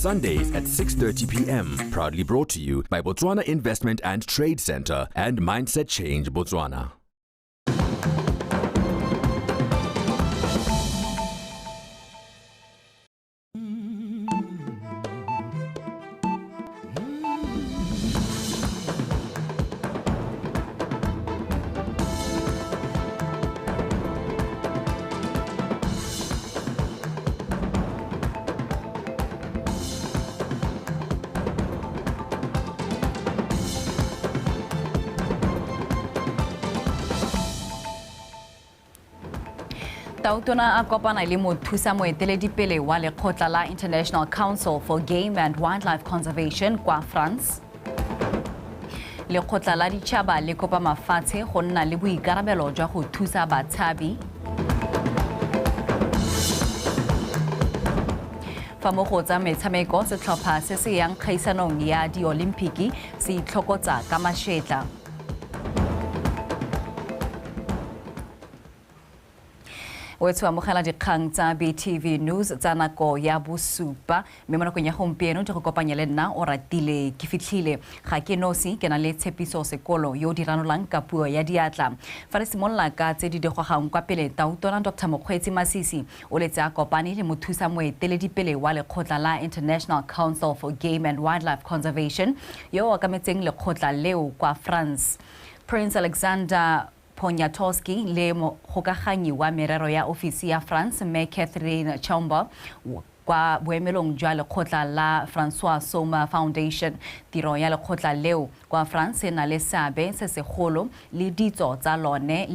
Sundays at 6:30 p.m. Proudly brought to you by Botswana Investment and Trade Center and Mindset Change Botswana. Tautona a kopana le mothusa moeteledipele wa lekgotla la International Council for Game and Wildlife Conservation kwa France. Lekgotla la ditšhaba le kopa mafatshe go nna le boikarabelo jwa go thusa batshabi. Fa mo go tsa metshameko, setlhopha se se yang kgaisanong ya diolimpiki se itlhokotsa ka mašetla. O etsho amogela dikgang tsa BTV News tsa nako ya bosupa, mme mo nakong ya gompieno di go kopanya le nna o ratile ke fitlhile. Ga ke nosi, ke na le Tshepiso Sekolo yo o di ranolang ka puo ya diatla. Fa re simolola ka tse di digogang kwa pele, Tautona Dr Mokgweetsi Masisi o letse a kopane le mothusa moeteledipele wa lekgotla la International Council for Game and Wildlife Conservation yo o okametseng lekgotla leo kwa France, Prince Alexander Poniatowski, le mogokaganyi wa merero ya ofisi ya France mme Catherine Chaumba kwa boemelong jwa lekgotla la François Sommer Foundation. Tiro ya lekgotla leo kwa France e na le seabe se segolo le ditso tsa lone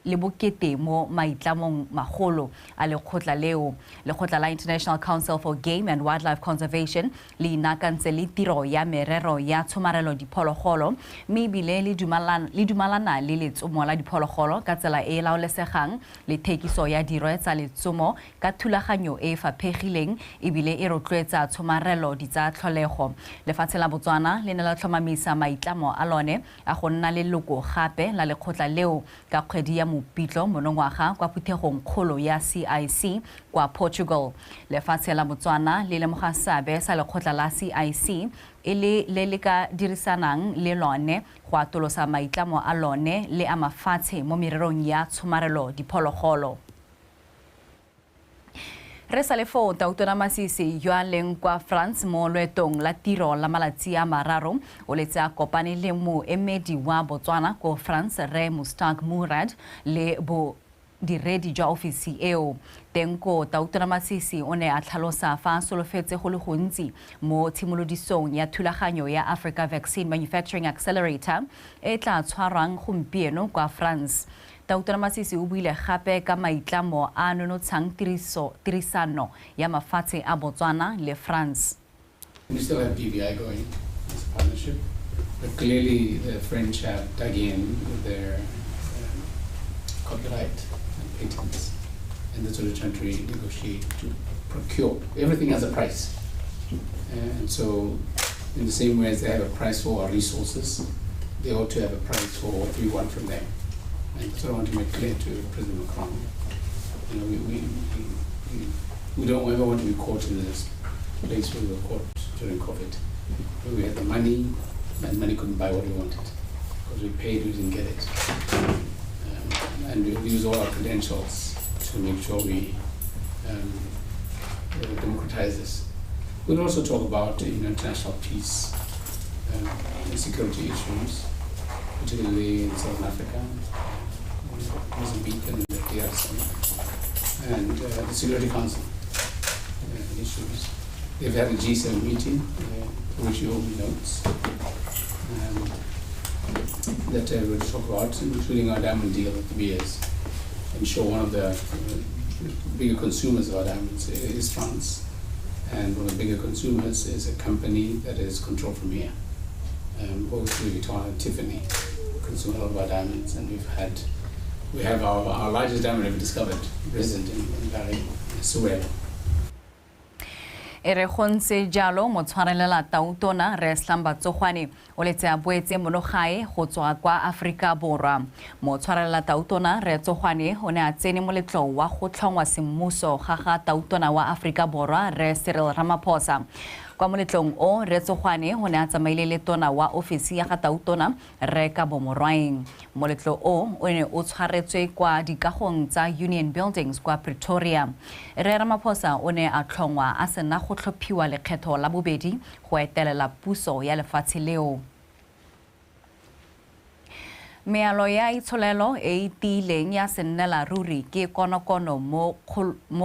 le bokete mo maitlamong magolo a lekgotla leo. Lekgotla la International Council for Game and Wildlife Conservation le inaakantse le tiro ya merero ya tshomarelo diphologolo, mme ebile le dumalana le letsomo la diphologolo ka tsela e e laolesegang le thekiso ya dirwe tsa letsomo ka thulaganyo e e faphegileng, ebile e rotloetsa tshomarelo ditsa tlholego. Lefatshe la Botswana le ne la tlhomamisa maitlamo a lone a go nna leloko gape la lekgotla leo ka kgwedi ya Mopitlo monongwaga kwa phuthegong kgolo ya CIC kwa Portugal. Lefatshe la Botswana le lemoga seabe sa lekgotla la CIC e le le le ka dirisanang le lone go atolosa maitlamo a lone le a mafatshe mo mererong ya tshomarelo diphologolo. Re sa le foo, Tautona Masisi yo a leng kwa France mo loetong la tiro la malatsi a mararo o letse a kopane le moemedi wa Botswana ko France Rre Mustaq Murad le bodiredi jwa ofisi eo. Teng ko, Tautona Masisi o ne a tlhalosa fa a solofetse go le gontsi mo tshimolodisong ya thulaganyo ya Africa Vaccine Manufacturing Accelerator e tla tshwarwang gompieno kwa France. Tautona Masisi o buile gape ka maitlamo a nonotshang tirisano ya mafatshe a Botswana le France. We still have BVI going as a partnership, but clearly the French have dug in with their copyright and patents, and that's what they're trying to renegotiate to procure. Everything has a price, and so in the same way as they have a price for our resources, they ought to have a price for what we want from them. And that's what I want to make clear to President Macron. You know, we don't ever want to be caught in this place where we were caught during COVID, where we had the money, and money couldn't buy what we wanted. Because we paid, we didn't get it. And we use all our credentials to make sure we democratize this. We'll also talk about international peace and security issues, particularly in Southern Africa, Mozambique and the DRC, and the Security Council issues. They've had a G7 meeting, which you owe me notes, that we'll talk about, including our diamond deal with the Beers. I'm sure one of the bigger consumers of our diamonds is France, and one of the bigger consumers is a company that is controlled from here. Both Louis Vuitton and Tiffany consume a lot of our diamonds, and we have our largest diamond ever discovered, resident in Barry, Sewell. E re go ntse jalo, motshwarelela tautona Rre Slumber Tsogwane o letse a boetse monogae go tswa kwa Aforika Borwa. Motshwarelela tautona Rre Tsogwane o ne a tsene moletlo wa go tlhongwa semmuso ga ga tautona wa Aforika Borwa Rre Cyril Ramaphosa. Kwa moletlong o, Rre Tsogwane o ne a tsamaile le tona wa ofisi ya ga tautona Rre Kabo Morwaeng. Moletlo o o ne o tshwaretswe kwa dikagong tsa Union Buildings kwa Pretoria. Rre Ramaphosa o ne a tlhongwa a sena go tlhophiwa lekgetho la bobedi go etelela puso ya lefatshe leo. Mealo ya itsholelo e e tiileng ya sennela ruri ke konokono mo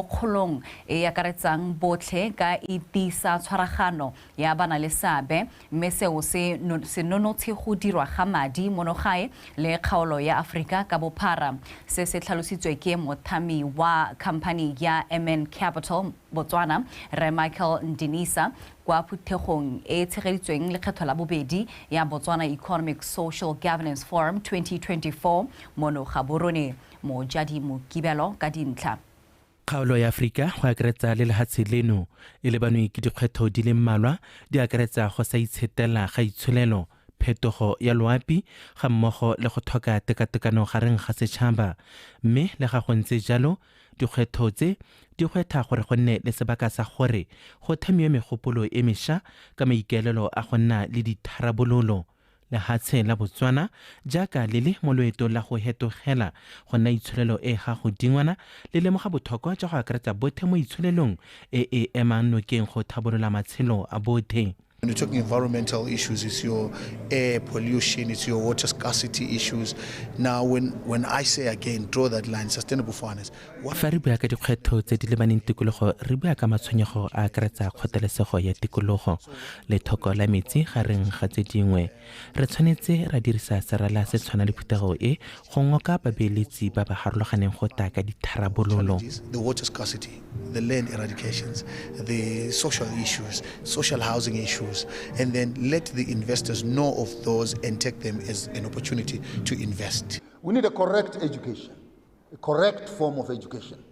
kgolong e e akaretsang botlhe ka e tiisa tshwaragano ya bana le seabe, mme seo se nonotshe go dirwa ga madi monogae le kgaolo ya Aforika ka bophara. Se se tlhalositswe ke mothami wa khamphani ya MN Capital Botswana Rre Michael Ndinisa kwa phuthegong e tshegeditsweng lekgetho la bobedi ya Botswana Economic Social Governance Forum 2024 mono Gaborone. Mojadi Mokibelo ka dintlha. Kgaolo ya Aforika go akaretsa le lehatshe leno e lebanwe ke dikgwetlho di le mmalwa, di akaretsa go sa itshetela ga itsholelo, phetogo ya loapi ga mmogo le go tlhoka tekatekano gareng ga setšhaba. Mme le ga go ntse jalo, dikgwetlho tse di gwetlha gore go nne le sebaka sa gore go thamiwe megopolo e mešwa ka maikaelelo a go nna le ditharabololo. Lehatshe la Botswana jaaka le le mo loetong la go hetogela go nna itsholelo e ga godingwana le lemoga botlhokwa jwa go akaretsa bothe mo itsholelong e e emang nokeng go thabolola matshelo a bothe. When you're talking environmental issues, it's your air pollution, it's your water scarcity issues. Now, when I say again, draw that line, sustainable finance. Fa re bua ka dikgwetlho tse di lebaneng tikologo, re bua ka matshwenyego a akaretsa kgotelesego ya tikologo le thoko la metsi gareng ga tse dingwe. Re tshwanetse ra dirisa serala se tshwana le phuthego e go ngoka babeeletsi ba ba harologaneng go tla ka ditharabololo. The water scarcity, the land eradications, the social issues, social housing issues, and then let the investors know of those and take them as an opportunity to invest. We need a correct education, a correct form of education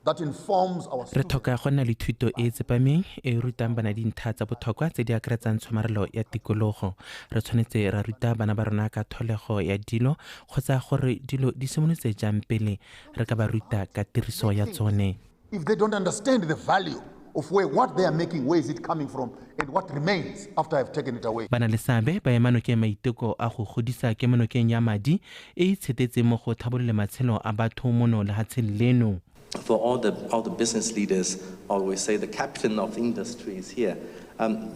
that informs our Re tlhoka go nna le thuto e tsepameng e rutang bana dintlha tsa botlhokwa tse di akaretsang tshomarelo ya tikologo. Re tshwanetse ra ruta bana ba rona ka tlholego ya dilo kgotsa gore dilo di simolotse jang pele re ka ba ruta ka tiriso ya tsone. If they don't understand the value of where what they are making, where is it coming from, and what remains after I've taken it away. Bana le seabe ba ema nokeng maiteko a go godisa kemonokeng ya madi e itshetetseng mo go thabolole matshelo a batho mono lehatsheng leno. For all the business leaders, always say the captain of the industry is here.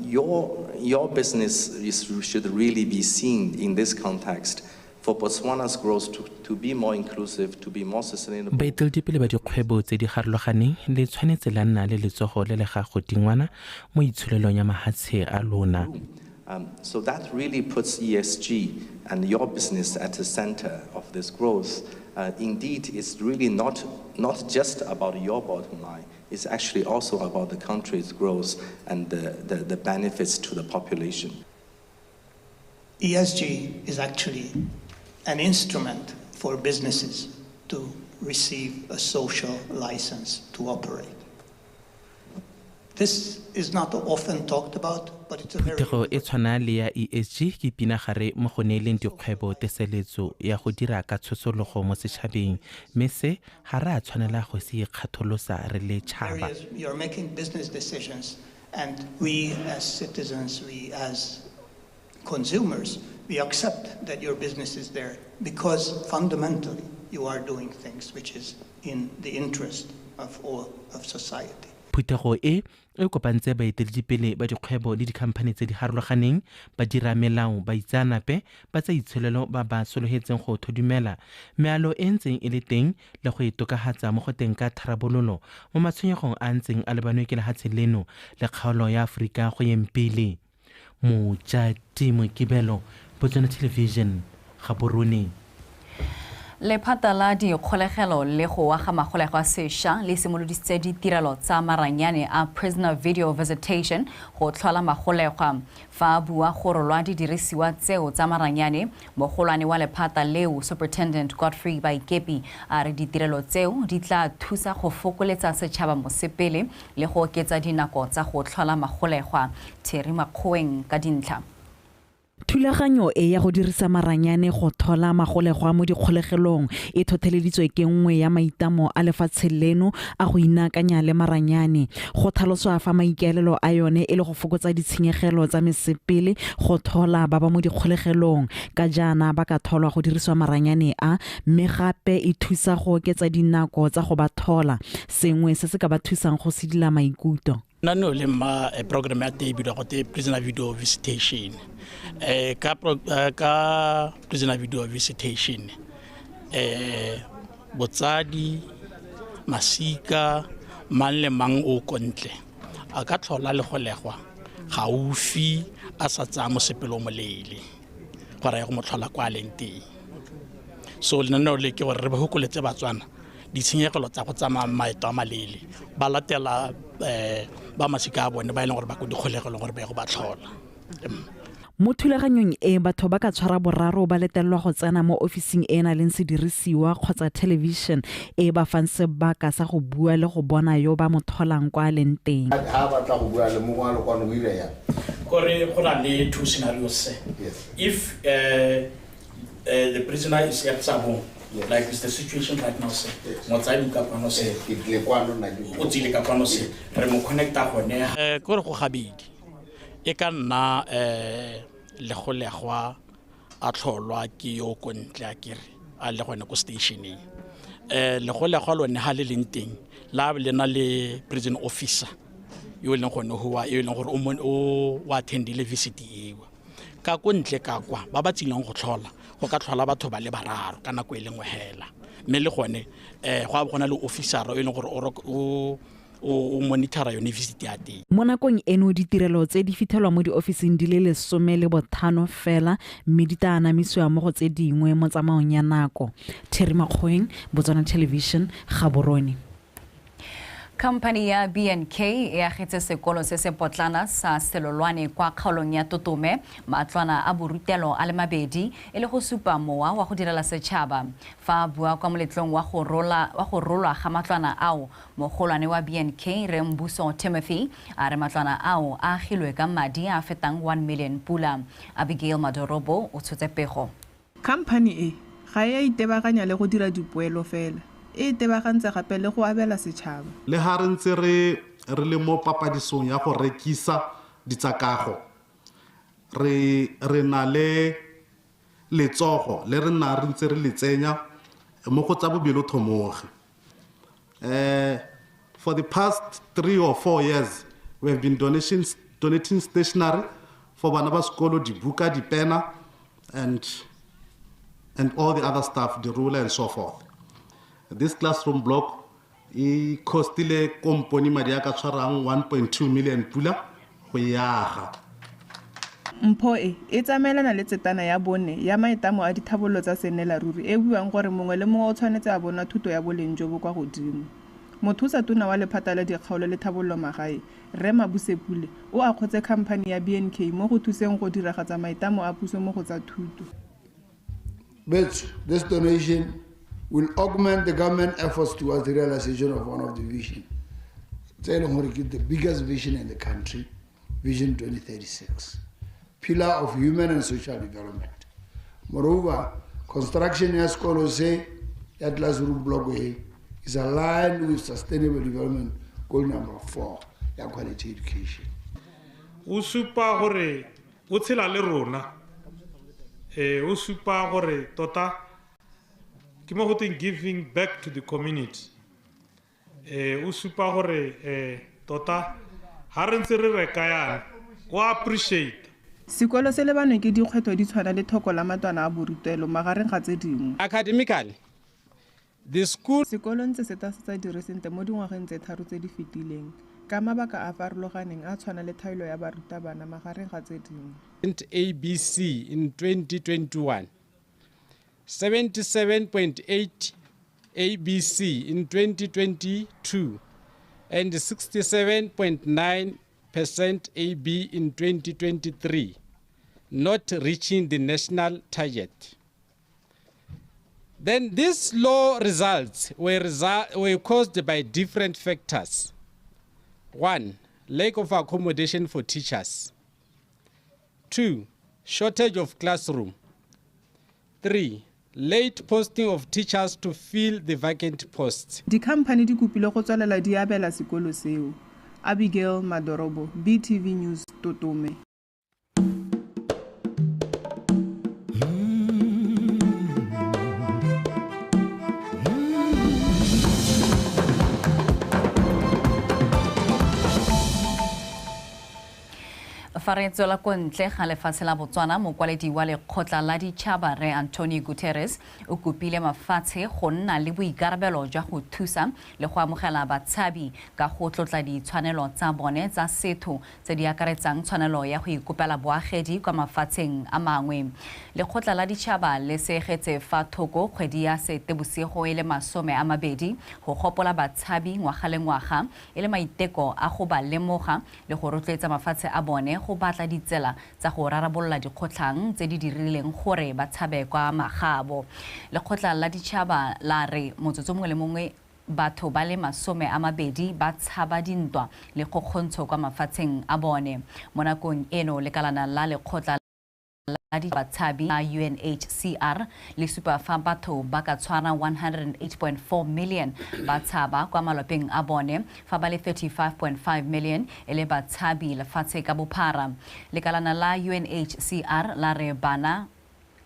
Your business should really be seen in this context. For Botswana's growth to be more inclusive, to be more sustainable. Baeteledipele ba dikgwebo tse di harologaneng le tshwanetse la nna le letsogo le le ga godingwana mo itsholelong ya mahatshe a lona. So that really puts ESG and your business at the center of this growth. Indeed, it's really not just about your bottom line. It's actually also about the country's growth and the benefits to the population. ESG is actually an instrument for businesses to receive a social license to operate. This is not often talked about, but it's a very... Phuthego e tshwana le ya ESG ke pinagare mo go neeleng dikgwebo teseletso ya go dira ka tshosologo mo setšhabeng, mme se ga re a tshwanela go se ikgatholosa re le tšhaba. You're making business decisions, and we as citizens, we as consumers, we accept that your business is there because fundamentally you are doing things which is in the interest of all of society. Phuthego e e kopantse baeteledipele ba dikgwebo le dikhamphani tse di harologaneng, ba dira melao, baitseanape ba tsa itsholelo ba ba sologetseng go thodumela mealo e ntseng e le teng le go e tokafatsa mo go teng ka tharabololo mo matshwenyegong a ntseng a lebanwe ke lehatshe leno le kgaolo ya Aforika go yeng pele. Mojadi Mokibelo, Botswana Television, Gaborone. Lephata la dikgolegelo le go aga magolegwa sešwa le simolodisitse ditirelo tsa maranyane a prisoner video visitation go tlhola magolegwa. Fa a bua go rolwa didirisiwa tseo tsa maranyane, mogolwane wa lephata leo Superintendent Godfrey Baikepi a re ditirelo tseo di tla thusa go fokoletsa setšhaba mosepele le go oketsa dinako tsa go tlhola magolegwa. Thierry Makgoeng ka dintlha. Thulaganyo e ya go dirisa maranyane go thola magolegwa mo dikgolegelong e tlhotlheleditswe ke nngwe ya maitamo a lefatshe leno a go inaakanya le maranyane. Go tlhaloswa fa maikaelelo a yone e le go fokotsa ditshenyegelo tsa mesepele go thola ba ba mo dikgolegelong, ka jaana ba ka tholwa go dirisiwa maranyane a, mme gape e thusa go oketsa dinako tsa go ba thola, sengwe se se ka ba thusang go sedila maikutlo. Lenaneo le mma program ya teng e bidiwa gote prisoner video visitation. Ka prisoner video visitation, botsadi, masika, mang le mang o ko ntle a ka tlhola legolegwa gaufi a sa tsaya mosepele o moleele gore a ye go mo tlhola kwa a leng teng. So lenaneo le ke gore re ba Batswana ditshenyegelo tsa go tsamaya maeto a maleele, ba latela ba masika a bone ba e leng gore ba ko dikgolegelong gore ba ye go ba tlhola. Mo thulaganyong e, batho ba ka tshwara boraro ba letelelwa go tsena mo ofising e e nang le sedirisiwa kgotsa television e ba fang sebaka sa go bua le go bona yo ba mo tholang kwa a leng teng. Ha batla go bua le mongwe a le kwano, o ira yang? Kore go na le two scenarios. If the prisoner is at Tsabong, like is the situation right now, sir. Motsadi ka kwano se. Ke tlile kwano nna ke O tsile ka kwano se. Re mo connecta gone. Kore go gabedi. E ka nna legolegwa a tlholwa ke yo ko ntle a kere a le gone ko stationeng. Legolegwa lone ha le leng teng la le na le prison officer yo e leng gone hoa, yo e leng gore o o attendile visit eo. Ka ko ntle ka kwa ba ba tsileng go tlhola, go ka tlhola batho ba le bararo ka nako e le nngwe hela, mme le gone go a bo gona le officer e leng gore o monitora yone visit ya teng. Mo nakong eno ditirelo tse di fitlhelwa mo diofising di le 15 fela, mme di tla anamisiwa mo go tse dingwe mo tsamaong ya nako. Thierry Makgoeng, Botswana Television, Gaborone. Company ya B&K e agetse sekolo se se potlana sa Selolwane kwa kgaolong ya Totome matlwana a borutelo a le mabedi e le go supa mowa wa go direla setšhaba. Fa a bua kwa moletlong wa go rolwa ga matlwana ao, mogolwane wa B&K Rre Mbuso Timothy a re matlwana ao a agilwe ka madi a fetang 1 million pula. Abigail Madorobo o tshotse pego. Company e ga e a itebaganya le go dira dipoelo fela, e itebagantse gape le go abela setšhaba. Le ha re ntse re le mo papadisong ya go rekisa ditsakago, re na le letsogo le re nna re ntse re le tsenya mo go tsa bobelothomogi. For the past 3 or 4 years, we have been donating stationery for bana ba sekolo, dibuka, dipena, and all the other stuff, the ruler and so forth. This classroom block e costile company madi a ka tshwarang 1.2 million pula go e aga. Mpho e e tsamaelana le tsetana ya bone ya maitamo a dithabollo tsa sennelaruri e buang gore mongwe le mongwe o tshwanetse a bona thuto ya boleng jo bo kwa godimo. Mothusa tona wa lephata la dikgaolo le thabollo magae, Rre Mabuse Pule, o akgotse khamphani ya B&K mo go thuseng go diragatsa maitamo a puso mo go tsa thuto. But this donation will augment the government efforts towards the realization of one of the vision. The biggest vision in the country, Vision 2036, pillar of human and social development. Moreover, construction ya sekolo se ya classroom block A is aligned with Sustainable Development Goal number 4 ya quality education. O supa gore o tshela le rona. O supa gore tota ke mo go teng giving back to the community. O supa gore tota ha re ntse re reka yana, o appreciate. Sekolo se lebanwe ke dikgwetlho di tshwana le thoko la matlwana a borutelo magareng ga tse dingwe. Academically, the school sekolo ntse se tasetsa diresente mo dingwageng tse 3 tse di fetileng ka mabaka a farologaneng a tshwana le thaelo ya barutabana magareng ga tse dingwe. ABC in 2021. 77.8 ABC in 2022 and 67.9% AB in 2023, not reaching the national target. Then these low results were caused by different factors. 1, lack of accommodation for teachers. 2, shortage of classroom. 3, late posting of teachers to fill the vacant posts. Dikhamphani di kopile go tswelela di abela sekolo seo. Abigail Madorobo, BTV News, Totome. Fa re tswela ko ntle ga lefatshe la Botswana, mokwaledi wa lekgotla la ditšhaba Rre Antonio Guterres o kopile mafatshe go nna le boikarabelo jwa go thusa le go amogela batshabi ka go tlotla ditshwanelo tsa bone tsa setho tse di akaretsang tshwanelo ya go ikopela boagedi kwa mafatsheng a mangwe. Lekgotla la ditšhaba le segetse fa thoko kgwedi ya Seetebosigo e le 20 go gopola batshabi ngwaga le ngwaga e le maiteko a go ba lemoga le go rotloetsa mafatshe a bone go batla ditsela tsa go rarabolola dikgotlhang tse di dirileng gore ba tshabe kwa magabo. Lekgotla la ditšhaba la re motsotso mongwe le mongwe batho ba le 20 ba tshaba dintwa le kgokgontsho kwa mafatsheng a bone. Mo nakong eno lekalana la lekgotla la batshabi la UNHCR le supa fa batho ba ka tshwara 108.4 million ba tshaba kwa malapeng a bone, fa ba le 35.5 million e le batshabi lefatshe ka bophara. Lekalana la UNHCR la re bana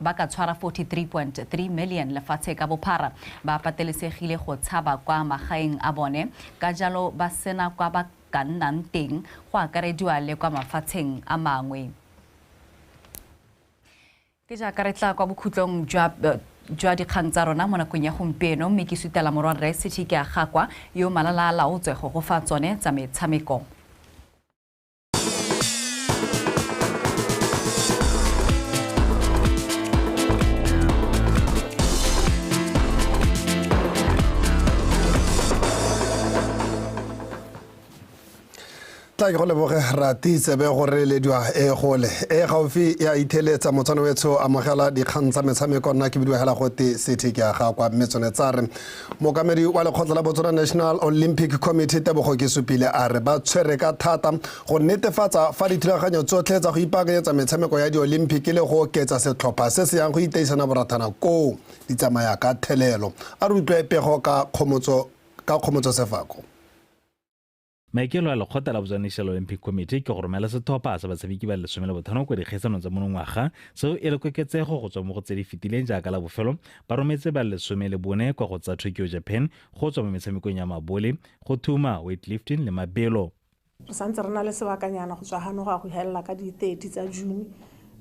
ba ka tshwara 43.3 million lefatshe ka bophara ba patelesegile go tshaba kwa magaeng a bone, ka jalo ba sena kwa ba ka nnang teng go akarediwa le kwa mafatsheng a mangwe. Ke jaaka re tla kwa bokhutlong jwa dikgang tsa rona mo nakong ya gompieno, mme ke sutela morwarre Sethike a Gakwa yo malala a laotswe go go fa tsone tsa metshameko. Tla ke go leboge rati tsebe gore lediwa e gole e gaufi ya itheletsa motswana wetsho amogela dikgang tsa metshameko. Nna ke bidiwa hela gote Sethike a Gakwa, mme tsone tsa re mookamedi wa lekgotla la Botswana National Olympic Committee Tebogo Kesupile a re ba tshwere ka thata go netefatsa fa dithulaganyo tsotlhe tsa go ipaakanyetsa metshameko ya di-Olympic le go oketsa setlhopha se se yang go iteisana borathana koo di tsamaya ka thelelo. A re utlwe pego ka Kgomotso Sefako. Maikelo a lekgotla la Botswana National Olympic Committee ke go romela setlhopha sa batshameki ba le 15 kwa dikgaisanong tsa monongwaga, seo e le koketsego go tswa mo go tse di fetileng jaaka la bofelo ba rometse ba le 14 kwa go tsa Tokyo, Japan, go tswa mo metshamekong ya mabole, go thuma, weightlifting le mabelo. Re santse re na le sebakanyana go tswa gano go ya go helela ka di-30 tsa June.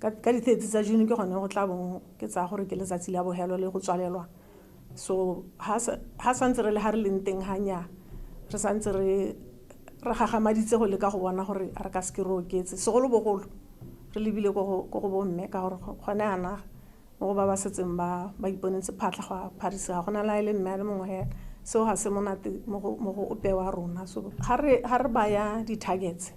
Ka di-30 tsa June ke gone go tla bong ke tsaya gore ke letsatsi la bogelo le go tswalelwa. So ha santse re le ha re leng teng ga nnyaa, re santse re gagamaditse go leka go bona gore a re ka seke re oketse, segolobogolo re lebile ko go bomme ka gore gone yana mo go ba ba setseng ba iponetse phatlha go ya Paris ga gona la e le mme a le mongwe hela. Seo ga se monate mo go ope wa rona. So ga re baya di-targets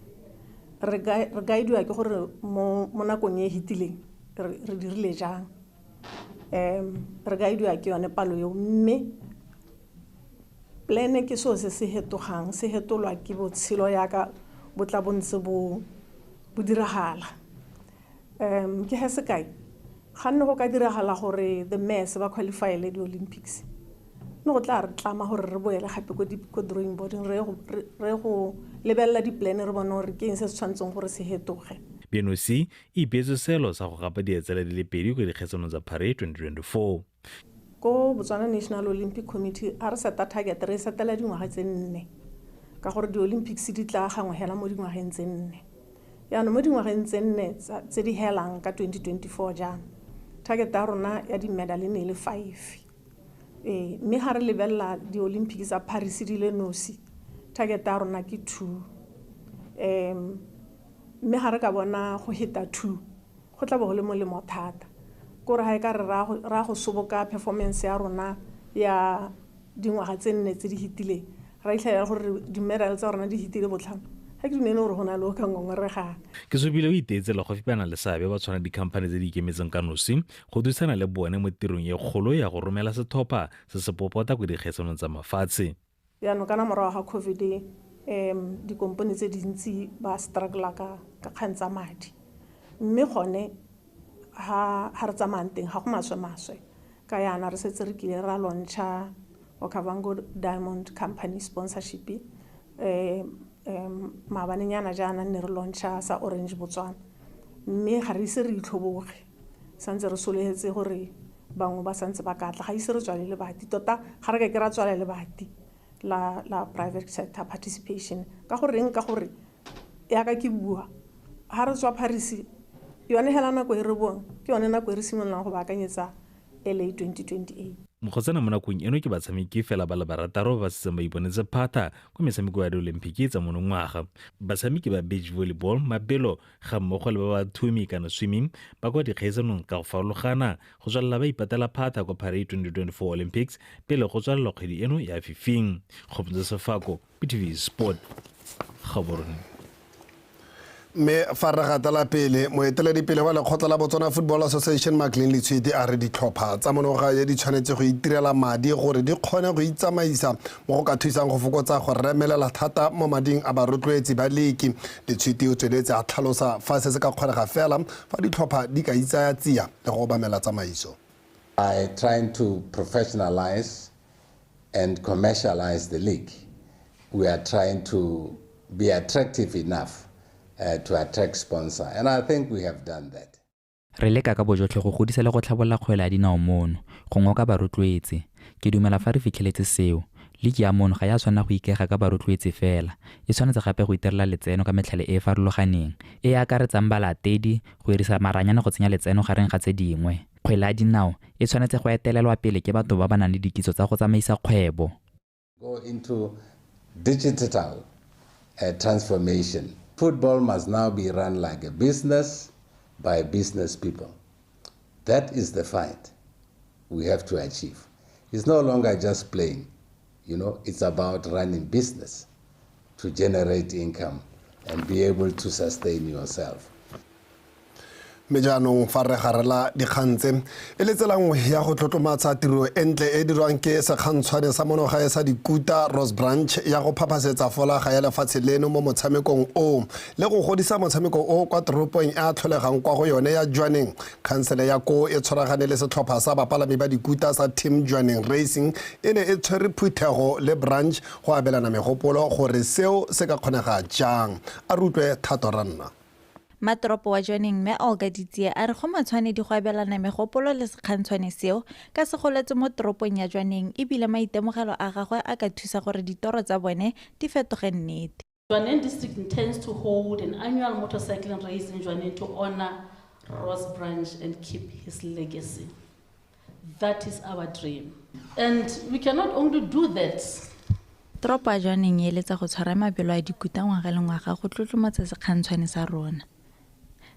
re guidiwa ke gore mo nakong e e fetileng re dirile jang, re guidiwa ke yone palo eo, mme plane ke seo se se hetogang, se hetolwa ke botshelo yaka bo tla bo ntse bo diragala. Ke he sekai, ga nne go ka diragala gore the mess ba qualify-ele di-Olympics, ne go tla re tlama gore re boele gape ko drawing boarding re go lebelela di-plan re bone gore ke eng se se tshwanetseng gore se hetoge. BNOC e ipeetse selo sa go gapa dietsela di le 2 kwa dikgaisanong tsa Paris 2024. Ko Botswana National Olympic Committee a re seta target re setela dingwaga tse 4 ka gore di-Olympics di tla gangwe hela mo dingwageng tse 4. Jaanong mo dingwageng tse 4 tse di helang ka 2024 jaana, target ya rona ya di-medal e ne e le 5. Mme ga re lebelela di-Olympics tsa Paris di le nosi, target ya rona ke 2. Mme ga re ka bona go heta 2 go tla bo go le molemo thata. Kore ga e ka re ra go soboka performance ya rona ya dingwaga tse nne tse di fetileng, ra itlhela gore di-medal tsa rona di fetile botlhano. Ga ke dumele gore go na le o ka ngongoregang. Ke sobile o iteetse le go fipana le seabe ba tshwana dikhamphane tse di ikemetseng ka nosi go thusana le bone mo tirong e kgolo ya go romela setlhopha se se popota ko dikgaisanong tsa mafatshe. Jaanong kana morago ga COVID, dikompone tse dintsi ba struggle ka kgang tsa madi, mme gone ha re tsamayang teng ga go maswe-maswe. Ka yana re setse re kile ra launcha Okavango Diamond Company sponsorship, maabanenyana jaana ne re launcha sa Orange Botswana, mme ga re ise re itlhoboge, santse re sologetse gore bangwe ba santse ba ka tla. Ga ise re tswale lebati tota, ga re ka ke ra tswala lebati la private sector participation. Ka goreng? Ka gore yaka ke bua, ga re tswa Paris, yone hela nako e re boang ke yone nako e re simololang go baakanyetsa LA 2028. Mogotsana mo nakong eno ke batshameki fela ba le barataro ba ba setseng ba iponetse phata kwa metshameko ya diolimpiki tsa monongwaga. Batshameki ba beach volleyball, mabelo ga mmogo le ba ba thumi kana swimming ba kwa dikgaisanong ka go farologana go tswelela ba ipatela phata kwa Paris 2024 Olympics pele go tswalelwa kgwedi eno ya fifing. Kgopotso Sefako, BTV Sport, Gaborone. Mme fa re gatela pele, moeteledipele wa lekgotla la Botswana Football Association Maclean Letshwiti a re ditlhopha tsa monogae di tshwanetse go itirela madi gore di kgone go itsamaisa mo go ka thusang go fokotsa go remelela thata mo mading a barotloetsi ba leki. Letshwiti o tsweletse a tlhalosa fa se se ka kgonega fela fa ditlhopha di ka itsaya tsia le go obamela tsamaiso. By trying to professionalize and commercialize the league, we are trying to be attractive enough to attract sponsor, and I think we have done that. Re leka ka bojotlhe go godisa le go tlhabolola kgwele ya dinao mono, go ngoka barotloetsi. Ke dumela fa re fitlheletse seo. Liki ya mono ga ya tshwanela go ikaega ka barotloetsi fela, e tshwanetse gape go itirela letseno ka metlhale e e farologaneng, e e akaretsang balatedi, go dirisa maranyane go tsenya letseno gareng ga tse dingwe. Kgwele ya dinao e tshwanetse go etelelwa pele ke batho ba ba nang le dikitso tsa go tsamaisa kgwebo. Go into digital transformation. Football must now be run like a business by business people. That is the fight we have to achieve. It's no longer just playing, you know, it's about running business to generate income and be able to sustain yourself. Mme jaanong fa re garela dikgang tse e le tsela nngwe ya go tlotlomatsa tiro e ntle e dirwang ke sekgantshwane sa monogae sa dikuta Rose Branch ya go phaphasetsa folaga ya lefatshe leno mo motshamekong o le go godisa motshameko o kwa toropong e a tlholegang kwa go yone ya Jwaneng. Khansele ya koo e tshwaragane le setlhopha sa bapalami ba dikuta sa Team Jwaneng Racing e ne e tshwere phuthego le Branch go abelana megopolo gore seo se ka kgonega jang. A re utlwe Thato Ranna. Matoropo wa Jwaneng mme Olga Ditsie a re go matshwanedi go abelana megopolo le sekgantshwane seo ka se goletse mo toropong ya Jwaneng ebile maitemogelo a gagwe a ka thusa gore ditoro tsa bone di fetoge nnete. Jwaneng District intends to hold an annual motorcycling race in Jwaneng to honor Ross Branch and keep his legacy. That is our dream. And we cannot only do that. Toropo ya Jwaneng e eletsa go tshwara mabelo a dikuta ngwaga le ngwaga go tlotlomatsa sekgantshwane sa rona.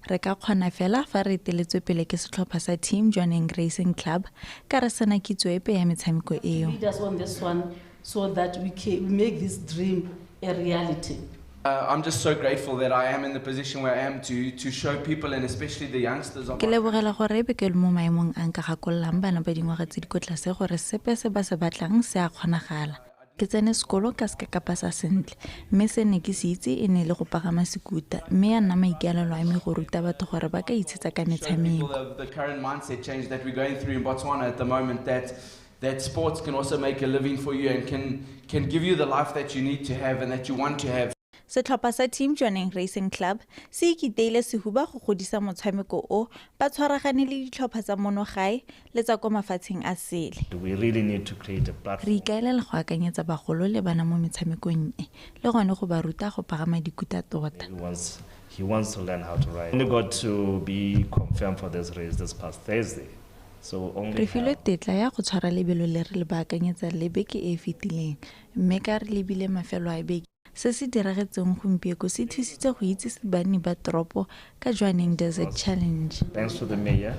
Re ka kgona fela fa re eteletswe pele ke setlhopha sa Team Jwaneng Racing Club ka re sena kitso epe ya metshameko eo. Lead us on this one so that we can make this dream a reality. I'm just so grateful that I am in the position where I am to show people and especially the youngsters of Ke lebogela gore ebe ke le mo maemong a nka gakololang bana ba dingwaga tse di ko tlase gore sepe se ba se batlang se a kgonagala. Ke tsene sekolo ka seka ka pasa sentle, mme se ne ke se itse e ne le go pagama sekuta, mme ya nna maikaelelo a me go ruta batho gore ba ka itshetsa ka metshameko. The current mindset change that we're going through in Botswana at the moment, that sports can also make a living for you and can give you the life that you need to have and that you want to have. Setlhopha sa Team Jwaneng Racing Club se ikiteile sehuba go godisa motshameko o, ba tshwaragane le ditlhopha tsa mono gae le tsa kwa mafatsheng a sele. We really need to create a platform. Re ikaelela go akanyetsa bagolo le bana mo metshamekong e, le gone go ba ruta go pagama dikuta tota. He wants to learn how to ride. Only got to be confirmed for this race this past Thursday. So only Re filwe tetla ya go tshwara lebelo le re le baakanyetsang le beke e e fetileng, mme ka re lebile mafelo a beke. Se se diragetseng gompieno se thusitse go itsise banni ba toropo ka Jwaneng Desert Challenge. Thanks to the mayor.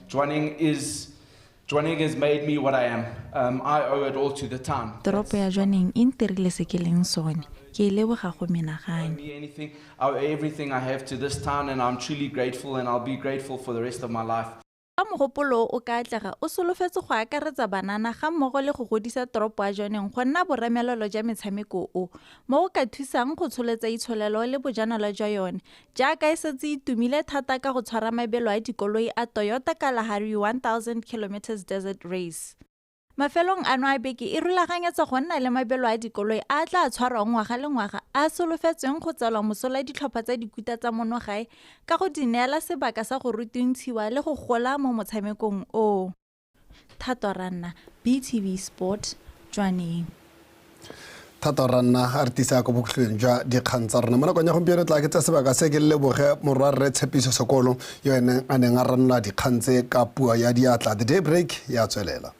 Jwaneng has made me what I am. I owe it all to the town. Toropo ya Jwaneng e ntirile se ke leng sone. Ke e leboga go menagane. I owe everything I have to this town, and I'm truly grateful, and I'll be grateful for the rest of my life. Fa mogopolo o ka atlega o solofetse go akaretsa banana ga mmogo le go godisa toropo ya Jwaneng go nna boremelelo jwa metshameko o, mo go ka thusang go tsholetsa itsholelo le bojanala jwa yone, jaaka e setse e tumile thata ka go tshwara mabelo a dikoloi a Toyota Kalahari 1000 km Desert Race. Mafelong ano a beke e rulaganyetsa go nna le mabelo a dikoloi a tla tshwarwang ngwaga le ngwaga a solofetsweng go tswela mosola ditlhopha tsa dikuta tsa mono gae ka go di neela sebaka sa go rutuntshiwa le go gola mo motshamekong oo. Thato Ranna, BTV Sport, Jwaneng. Thato Ranna a re tisa ko bokhutlong jwa dikgang tsa rona. Mo nakong ya gompieno tla ke tsa sebaka se ke leboge morwarre Tshepiso Sekolo yo ene a neng a ranola dikgang tse ka puo ya diatla. The Daybreak ya tswelela.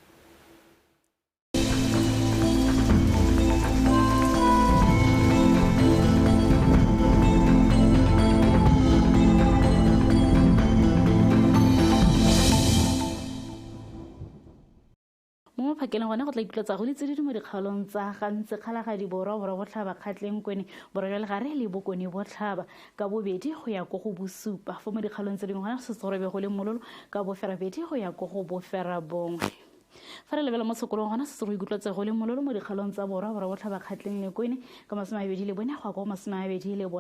Mo maphakeleng gone go tla ikutlwetsa go ditse di mo dikgaolong tsa Gantsi, Kgalagadi, Borwa, Borwa Botlhaba, Kgatleng, Kwene, Borwa jwa Legare le Bokone Botlhaba ka bobedi go ya ko go bosupa. Fo mo dikgaolong tse dingwe gone go setse go robe go le mololo ka boferabedi go ya ko go boferabongwe. Fa re lebela mo sekolong gona setse go ikutlwetsa go le mololo mo dikgaolong tsa Borwa, Borwa Botlhaba, Kgatleng le Kwene ka 24 go ya ko go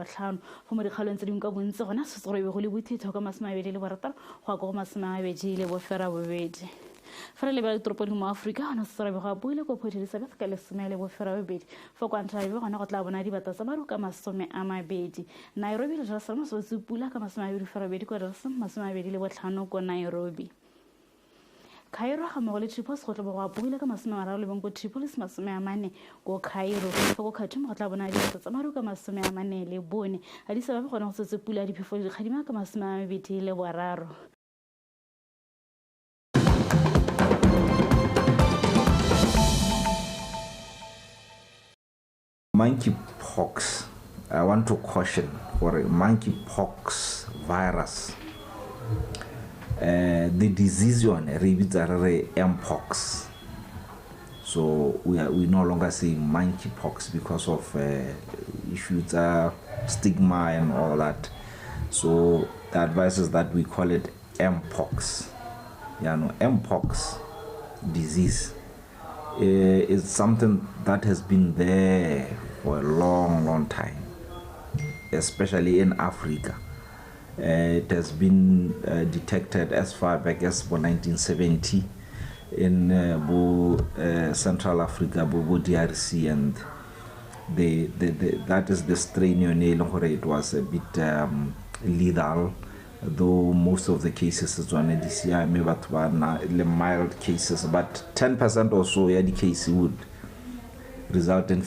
25. Fo mo dikgaolong tse dingwe ka bontsi gona setse go robe go le bothitho ka 26 go ya ko go 28. Fa re lebela ditoropo dingwe mo Aforika gona setse go robe go apoile ko Port Elizabeth ka 18. Fa kwa Antananarivo gona go tla bona dibata tsa maru ka 20. Nairobi le Jerusalem se tse pula ka 28 kwa Jerusalem, 25 ko Nairobi. Cairo ga mmogo le Tripolis go tla bo go apoile ka 31 ko Tripolis, 40 ko Cairo. Fa ko Khartoum go tla bona dibata tsa maru ka 44. Addis Ababa gona go setse pula ya diphefo le dikgadima ka 23. Monkeypox, I want to caution for monkeypox virus. The disease on mpox. So we no longer say monkeypox because of issues, stigma and all that. So the advice is that we call it mpox. You know, mpox disease is something that has been there for a long, long time, especially in Africa. It has been detected as far back as 1970 in Central Africa, Bobo DRC, and that is the strain. It was a bit lethal, though most of the cases is on DCI, maybe mild cases, but 10% or so the case would result in